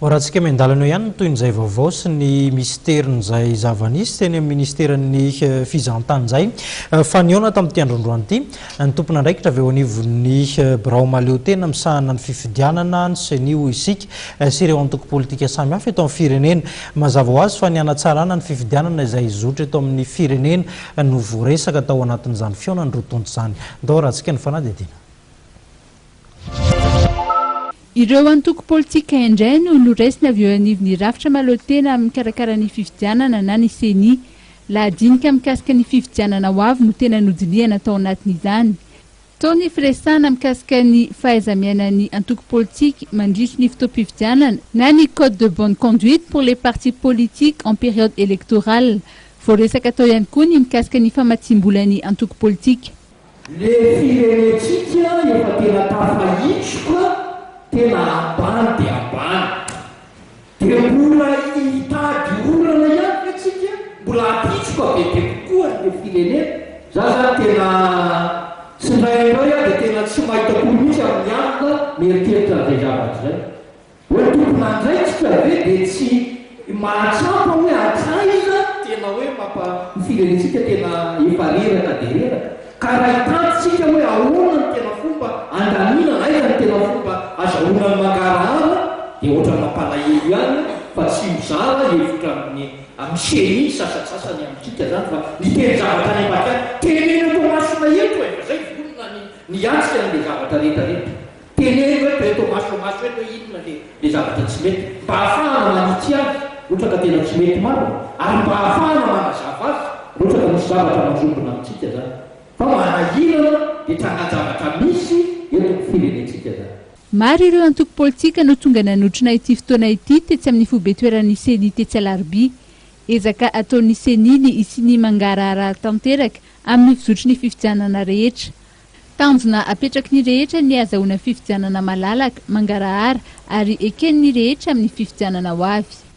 Hoarahantsika miandalana eo ihany ny tohin'izay vaovao sy ny misterin'izay zava-nisy teny amin'ny ministeran'ny fizahantany izay fa nihaona tamin'ity androandroany ity ny tompon'andraikitra avy eo anivon'ny birao mahaleotena misahana ny fifidianana, ny Ceni hoy isika, sy ireo antoko politika samihafa eto amin'ny firenena. Mazava ho azy fa ny hanatsarana ny fifidianana izay hizotra eto amin'ny firenena no voaresaka tao anatin'izany fihaonan'ny roa tonta izany. Ndao harahantsika ny fanadihadiana. Ireo antoko politika indray no noraisina avy eo anivon'ny rafitra mahaleotena mikarakara ny fifidianana na ny Ceni. Lahadinika mikasika ny fifidianana ho avy no tena nodinihana tao anatin'izany. Tao ny firesahana mikasika ny fahaiza-miainan'ny antoko politika mandritry ny fotoam-pifidianana na ny code de bonne conduite pour les partis politiques en période électorale. Voaresaka tao ihany koa ny mikasika ny famatsiam-bolan'ny antoko politika. Le firenentsika efa tena tafahitsoka tena ambany dia ambany. Dia mbola hitady olana ihany ve tsika? Mbola hampitsoka bebe kokoa an'le firenena? Za zany tena tsindraindray aho dia tena tsy mahita tory mihitsy amin'ny alina mieritreritra an'izay zavatra izay. Hoe tompon'andraikitra ve dia tsy mahatsapa hoe hatraiza tena hoe mampa ny firenentsika tena efa reraka dia reraka? Ka raha hitantsika hoe ahoana no tena fomba andaminana, aiza no tena fomba azahoana ny mangarahara dia ohatran'ny mampalahelo ihany fa tsy mizara hevitra amin'ny amin'ny ceni sasantsasany amintsika zany fa ny teny-javatra any ambadika any teneno eto masonay eto e fa zay vonona ny ny hiatrika an'le zavatra rehetra rehetra. Teneno eto eto masomaso eto hoe inona le le zavatra tsy mety mba ahafahana manitsy azy ohatra ka tena tsy mety marina ary mba ahafahana manazava azy raha ohatra ka misy zavatra manjombona amintsika zany fa manahirana le trangan-javatra misy eto amin'ny firenentsika zany. Maro ireo antoko politika no tonga nanotrona ity fotoana ity tetsy amin'ny foibe-toeran'ny Ceni tetsy Alarobia. Ezaka ataon'ny Ceni ny hisian'ny mangaraharaha tanteraka amin'ny fizotry ny fifidianana rehetra. Tanjona apetraky ny rehetra ny hazahoana fifidianana malalaka, mangarahara ary eken'ny rehetra amin'ny fifidianana ho avy.